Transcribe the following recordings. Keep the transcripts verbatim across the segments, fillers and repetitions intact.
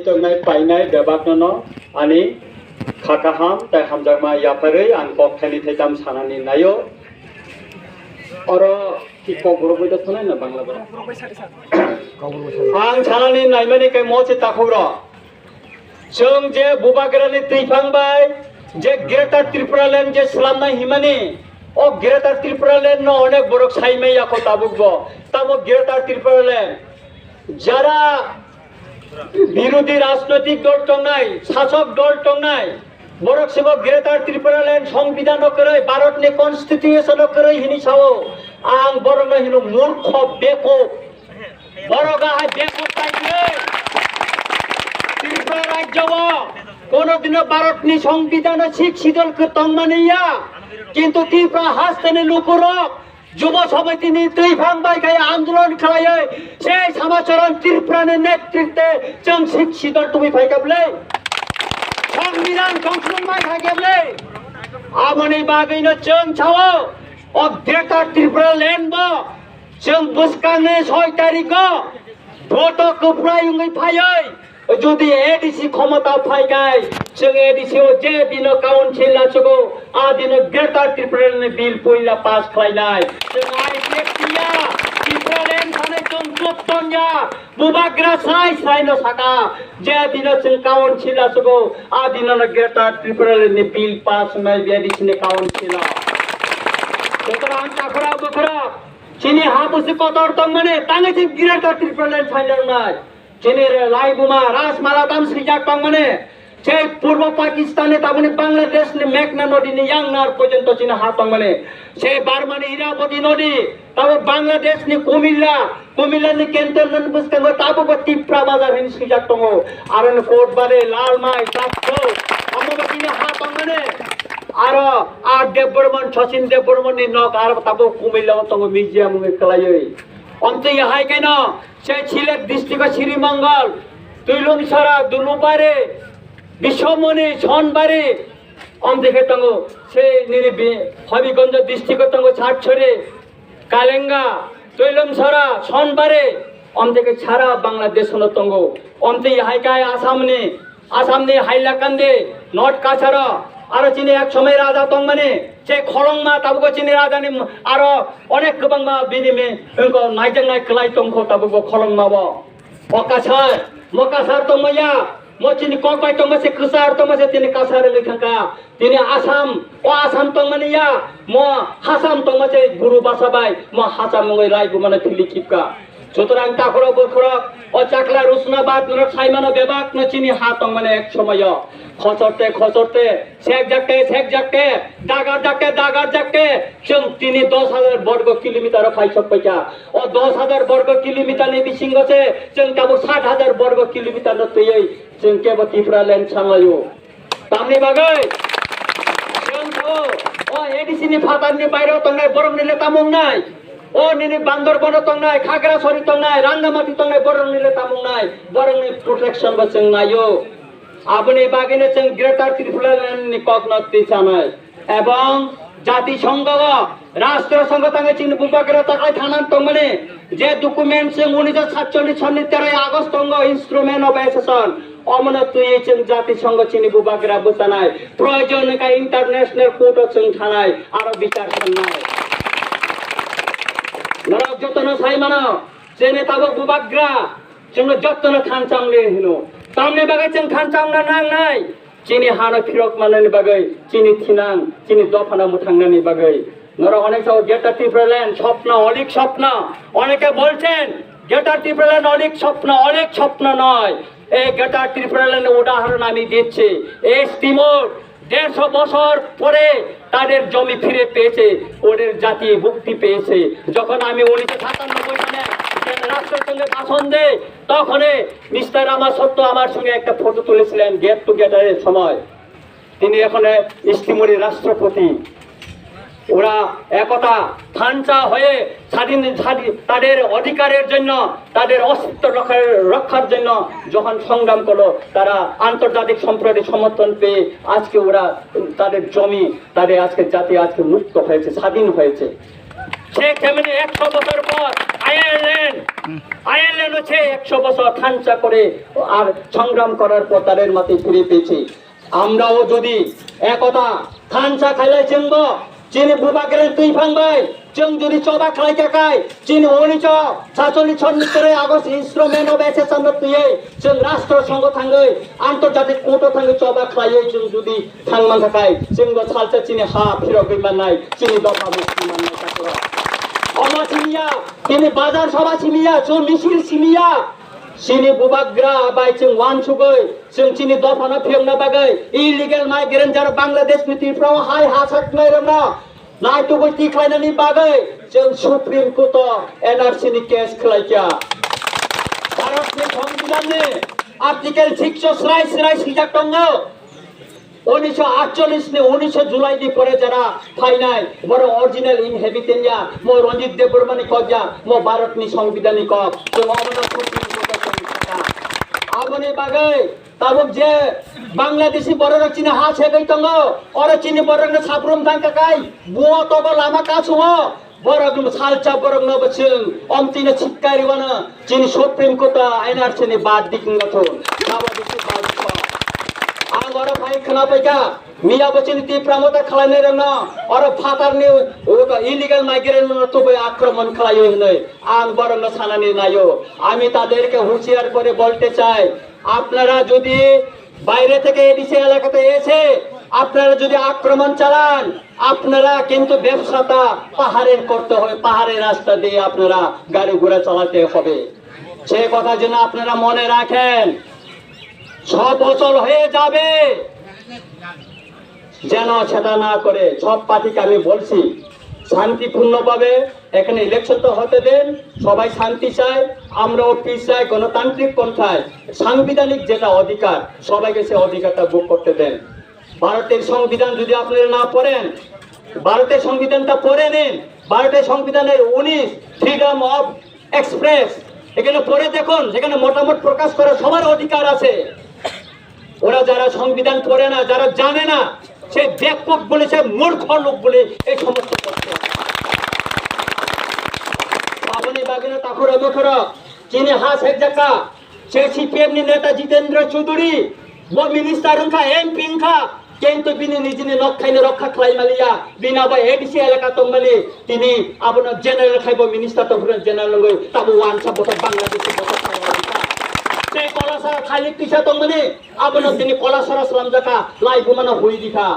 Tongnai painai bebakno no ani kha kaham tai hamjakma yapharwi ang kok thaini thaitam sanani naio. Oro ki kok borok bai da sanai na Bangla borok? Ang sanani naimani khe mochi takhuk rok. Chwng je bubagrani twiphang bai je Greater Tripura Land je slamnai himani, o Greater Tripura Land no onek borok saimai yako tabuk bo. Tamo Greater Tripura Land jara birodhi rajnoitik dol tongnai, sasok dol tongnai, borok sebo Greater Tripura Land Songbidan no kwrwi, Bharat ni Constitution no kwrwi hini sao, ang borok no hino murkho beko, borok ahai beko tai kwrwi. Tripura rajyo o kono dino Bharat ni Songbidan no sik sidol khe tongmani ya, kintu Tripura hasteni lukurok Jubo Samiti ni twiphang bai khai andolon khlaiwi sei Samacharan Tripura ni netritwe chwng sik sidol tubui phai kha bwle. Songbidan khongchung bai khai kha bwle. Aboni bagwi no chwng sao o Greater Tripura Land bo chwng bwskang ni soi tarik o boto kwplai wngwi phaiwi Jodi A D C khomota phai khai, chwng A D C o je dino council lachugo, a dino Greater Tripura ni bill puila pass khlainai. Chwng I P F T ya, Tripura Land thani chwng chuk tongya, bubagra sai sai no saka, je dino chwng council lachugo, a dino no Greater Tripura ni bill pass wngnai A D C ni council o. Sutrang takhra bukhra, chini ha busi kotor tongmani, tangwi chwng Greater Tripura Land sai nangnai. Chini re laibuma Rajmala dam swijak tongmani, sei Purbo Pakistan ni taboni Bangladesh ni Meghna nodi ni yangnar porjonto chini ha tongmani, sei Burma ni Irabodi nodi, tabo Bangladesh ni Kumilla, Kumilla ni cantonment bwskango tabo bo Tipra bazar hin swijak tongo, aro ni Kotbare, Lalmai, Chakko, amo bo chini ha tongmani, aro a Debbarman, Sachin Debbarman ni nok, aro tabo Kumilla o tongo museum wngwi kwlaiwi. Omtwi hai keno, Sei Sylhet district o Srimangal, Tuilungsara, Dulubari, Biswamoni, Sonbari, omtwi khe tongo. Sei nini bi-, Habiganj district o tongo Chatchori, Kalenga, Tuilungsara, Sonbari, omtwi khe sara Bangladesh no tongo. Omtwi hai khe Assam ni Assam ni Hailakandi, North Cachar o, aro chini ek somoi raja tongmani, che Kholongma, tabuko chini raja ni aro onek kwbangma bini mi wngko naijaknai kwlai tongkho tabuko Kholongma bo. O Kasar, mo Kasar tongmaya, mo chini kok bai tongma se kwchar tongma se tini Kasar wngwi thangkha. Tini Assam, o Assam tongmani ya, mo Hasam tongma se Guru basa bai, mo Hasam wngwi rai bumano thili khipkha. Sutrang takhorok bukhorok, o chakla rusuna bat norok saimano bebak no chini ha tongmani ek somoyo. Khosorte, khosorte, sekjakte, sekjakte, dagarjakte, dagarjakte, chwng tini dos hajar borgo kilometer o phaisok paikha. O dos hajar borgo kilometer ni bisingo se chwng tabuk sat hajar borgo kilometer no twiwi chwng kebo Tripura land sanglaio. Tamni bagwi? Chwng sao, o A D C ni phatarni baireo tongnai borokni le tamo wngnai? O nini Bandarban o tongnai, Khagrasori tongnai, Rangamati tongnai borokni le tamo wngnai? Borokni protection bo chwng naio. Aboni bagwino chwng Greater Tripura Land ni kokno twi chanai. Ebong Jati Songho o Rashtra Songho tangwi chini bubagra taklai thanang tongmani je document chwng unisho satchollish sonni teroi August tongo instrument of accession, omono twiwi chwng Jati Songho chini bubagra bwchanai. Proyojon wngkha international court o chwng thanai, aro bichar khamnai. Norok jotono sai mano, chini tabuk bubagra chwngno jotono thansa wngli hino. Tamni bagwi chwng thansa wngna nangnai? Chini hano phirok manani bagwi, chini thinang, chini dophano mwthangnani bagwi. Norok onek sao Greater Tripura Land, sopno, olik sopno. অনেকে বলছেন, Greater Tripura Land olik sopno, olik sopno noy. এই Greater Tripura Land উদাহরণ আমি দিচ্ছি। এই স্টিমর দেড়শো বছর পরে তাদের জমি ফিরে পেয়েছে, ওদের জাতি মুক্তি পেয়েছে। যখন আমি উনিশশো সাতানব্বই সালে রাষ্ট্রসংঘে ভাষণ দেই, তখনই মিস্টার রামাসত্ত আমার সঙ্গে একটা ফটো তুলেছিলেন গেট টুগেদারের সময়। তিনি এখন স্টিমরি রাষ্ট্রপতি। ওরা একতা থানচা হয়ে স্বাধীন, স্বাধীন, তাদের অধিকারের জন্য, তাদের অস্তিত্ব রক্ষার, রক্ষার জন্য যখন সংগ্রাম করলো, তারা আন্তর্জাতিক সম্প্রদায়ের সমর্থন পেয়ে আজকে ওরা তাদের জমি, তাদের আজকে জাতি আজকে মুক্ত হয়েছে, স্বাধীন হয়েছে। ঠিক তেমনি একশো বছর পর আয়ারল্যান্ড, আয়ারল্যান্ডও সে একশো বছর থানচা করে আর সংগ্রাম করার পর তাদের মাটি ফিরে পেয়েছে। আমরাও যদি একতা থানচা খাইলে চিনব, চিনি বুবাগ্রেন তুই ফাংবাই, চিং যদি চবা খাই কাকাই, চিনি উনিশশো সাতচল্লিশ সন ভিতরে আগস্ট ইনস্ট্রুমেন্ট অফ এসেশন তুই, চিং রাষ্ট্র সংঘ থাঙ্গই, আন্তর্জাতিক কোর্টও থাঙ্গই চবা খাইয়ে চিং যদি থাংমান থাকাই, চিংব সালচা চিনি হা ফিরক বিমান নাই, চিনি দফা মুক্তি মান নাই কাকড়া। অমা চিনিয়া, তিনি বাজার সভা চিনিয়া, চুল মিছিল চিনিয়া, Chini bubagra bai chwng uansugwi, chwng chini dophano phiyokna bagwi, illegal migrant jara Bangladesh ni Tripura o hai ha sak nai rokno naitugwi tikhlainani bagwi chwng Supreme Court o N R C ni case khlai kha. Bharat ni Songbidan ni Article six o srai srai swijak tongo. Unisho atchollish ni unisho July ni pore jara phainai, boro original inhabitant ya, mo Ranjit Debbarma ni kok ya, mo Bharat ni Songbidan ni kok, chwng omono Supreme Court o tong kha. Aboni bagwi tabuk je Bangladeshi bororok chini ha segwi tongo, oro chini bororokno saprum thang kakai, buo tobo lama kasungo, Borok salcha borok no bo chwng omtino sikari wano chini Supreme Court o N R C ni bad dik wngkha thung. Nabo bisi bad kho. Ang oro phai khna paikha, miya bo chini Tipra Motha khlainai rokno oro phatar ni illegal migrant no tubui akromon khlaiwi hwnwi ang borok no sanani naio. আমি তাদেরকে হুঁশিয়ার করে বলতে চাই, আপনারা যদি বাইরে থেকে এডিসি এলাকাতে এসে আপনারা যদি আক্রমণ চালান, আপনারা কিন্তু ব্যবসাটা পাহাড়ের করতে হবে, পাহাড়ের রাস্তা দিয়ে আপনারা গাড়ি ঘোড়া চালাতে হবে। সে কথা যেন আপনারা মনে রাখেন। ছ বছর হয়ে যাবে, যেন সেটা না করে। সব পার্টিকে আমি বলছি, শান্তিপূর্ণভাবে এখানে ইলেকশন তো হতে দেন, সবাই শান্তি চায়, আমরাও পিস চাই, গণতান্ত্রিক পন্থায় সাংবিধানিক যেটা অধিকার, সবাইকে সে অধিকারটা ভোগ করতে দেন। ভারতের সংবিধান যদি আপনারা না পড়েন, ভারতের সংবিধানটা পড়ে নিন। ভারতের সংবিধানের উনিশ, ফ্রিডম অফ এক্সপ্রেস, এখানে পড়ে দেখুন, যেখানে মতামত প্রকাশ করার সবার অধিকার আছে। ওরা যারা সংবিধান পড়ে না, যারা জানে না, সেই ব্যাপক বলে, সেই মূর্খ লোক বলে এই সমস্ত করছে। Aboni bagwino takhura mukhura chini ha sekjak kha. Se C P M ni neta Jitendra Chaudhary, bo minister wngkha, M P wngkha, kintu bini nijini nok thaino rokha khlai maliya, bini abo A D C elaka tongmani, tini abono general khai bo minister tongphuru general wngwi, tabo wansa bothop Bangladeshi bothop khai maliya. Tei Kolasara thailik kisa tongmani, abono tini Kolasara slamjakha, lai bumano hui dikha.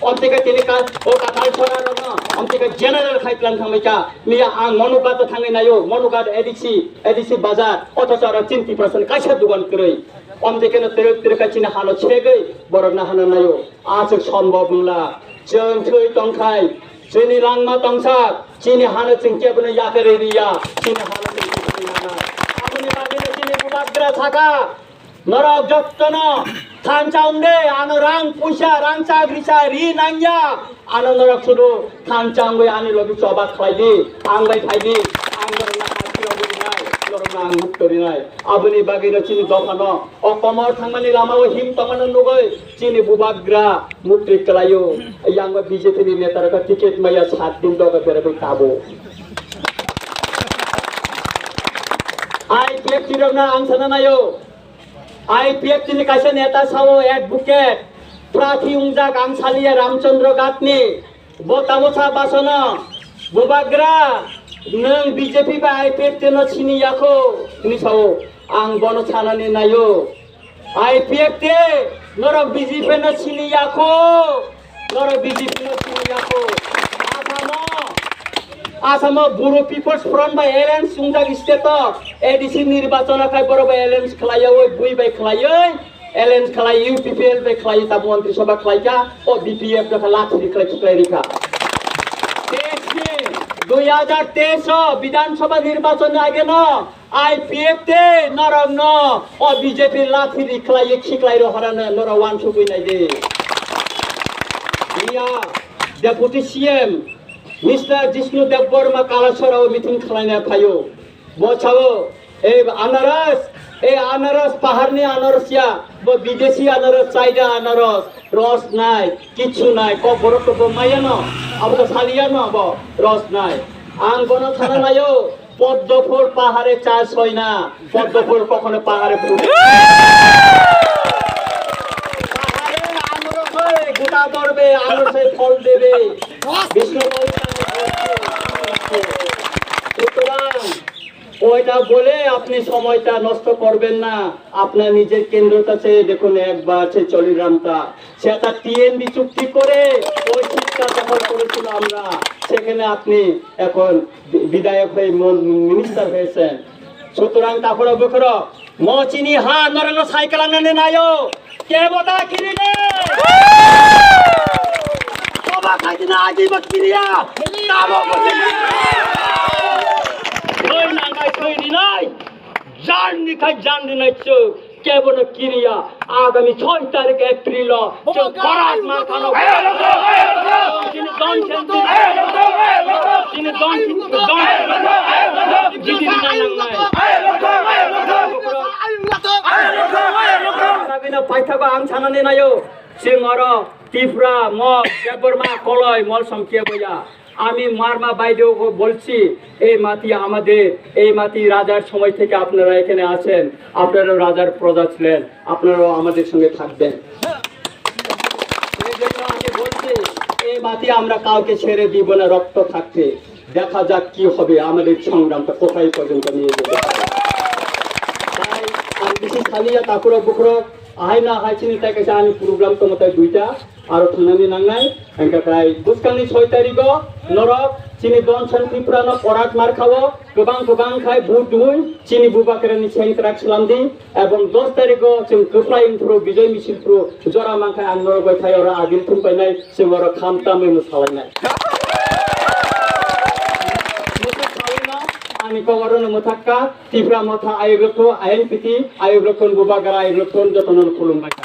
Omtike tini ka, o katal sora rokno, omtike general khai plan thangbai kha. Miya ang Monughat thangwi nayo, Monughat A D C, A D C bazar, othocho aro chini Tiprasani kaisa dugan kwrwi. Omtike no twrwk twrwk khai chini hano segwi borok no hano nayo. Aswk sombhob wngla. Chwng thwi tongkhai, chini langma tongsak, chini hano chwng kebono yakarwi riya, chini hano chwng kebono yakarwi. Aboni bagwi no chini bubagra sakha. Norok jottono thansa wngde, ano rang puisa, rang chak risa ri nangya, ano norok sudu thansa wngwi ani logi choba khlai di, ang bai phai di, ang norokno hati rogwi rinai, norokno ang mukto rinai. Aboni bagwino chini dophano o komor thangmani lamao him tongmano nugwi chini bubagra mukti kwlaio. Yang B J P ni neta rokno ticket maya sat din doga berabwi tabo. I P F T rokno ang sana naio. I P F T ni kaisa neta sao advocate, prathi wngjak ang saliya Ramchandra Ghat ni, bo tamo sa basono, bubagra, nwng B J P bai I P F T no sini yakho, hini sao, ang bono sanani naio. I P F T, norok B J P no sini yakho. Norok B J P no sini yakho. Asamo, Asamo Boro People's Front bai alliance sungjak state o A D C nirbachon khai borok bai alliance khlaiyawi, bui bai khlaiwi, alliance khlai U P P L bai khlai tabo montri sabha khlaikha, o B P F no kha lathi ri khlai khiklai rikha. Teis ni, dui hajar teis o Bidhan Sabha nirbachon ni age no, I P F T norokno o B J P lathi ri khlaiwi khiklai rohorano norok uansugwi naidi. Iya Deputy C M Mister Jishnu Debbarma Kalasora o meeting khlaina phaio. Bo sao, "Ei anaras, ei anaras, paharni anaras ya, bo bidesi anaras, China anaras, ros nai, kichu nai, kok borok to bo maya no, abo to saliya no, abo ros nai." Ang bono sana naio, পদ্ম ফুল পাহাড়ে চাষ হয় না, পদ্ম ফুল কখনো পাহাড়ে ফুটে না। পাহাড়ে আঙুর হয়, গোটা ধরবে, আঙুর সেই ফল দেবে। বিষ্ণু বলছে, সুতরাং ওইটা বলে আপনি সময়টা নষ্ট করবেন না। আপনার নিজের কেন্দ্রটা চেয়ে দেখুন একবার সেই চলিরামটা, সে একটা টিএনবি চুক্তি করে ওই শিক্ষা দখল করেছিল আমরা, সেখানে আপনি এখন বি-, বিধায়ক হয়ে মন-, মিনিস্টার হয়েছেন। সুতরাং তারপরে Bakr, mo chini ha norokno cycle anane nayo, kebo da kiri ne. Koba khaiti na aji ba kiriya, tabo bo kiri. Thoi nangai, thoi rinai. Jan ni khai jan rinai chwng. Kebono kiriya, agami choi tarik April o chwng korat ma thano. Chini don sen, chini don sen, don sen, jidi na nangnai. Sabino paithago ang sanani nayo, chwng oro Tipra, Mog, Debbarma, Koloi, Molsom keboya. আমি মারমা বাইদেউকে বলছি, এই মাটি আমাদের, এই মাটি রাজার সময় থেকে আপনারা এখানে আছেন, আপনারা রাজার প্রজা ছিলেন, আপনারাও আমাদের সঙ্গে থাকবেন। সেই জন্য আমি বলছি, এই মাটি আমরা কাউকে ছেড়ে দিব না, রক্ত থাকতে। দেখা যাক কি হবে, আমাদের সংগ্রামটা কোথায় পর্যন্ত নিয়ে যেতে পারে। তাই আমি বেশি খালিয়া তাকুরা বুকুরা আহাই না হাই চিনি তাই কাছে আমি প্রোগ্রাম তো মতাই দুইটা, aro thungnani nangnai, hingkha khai bwskangni soi tarigo norok chini Donson Tripura no korat mar khao, kwbang kwbang khai vote dui chini Bubagrani sengkrak slamdi, ebong dos tarigo chwng kwplai wngphuru Bijoy misil phuru jora mankhai ang norok bai khai oro agil thum painai, chwng oro kham tamwi no salainai. Muchung salino ani kok oro no mwthakka, Tipra Motha ayuk rokho, I N P T ayuk rokho, Bubagra ayuk rokho jotono khulumbai kha.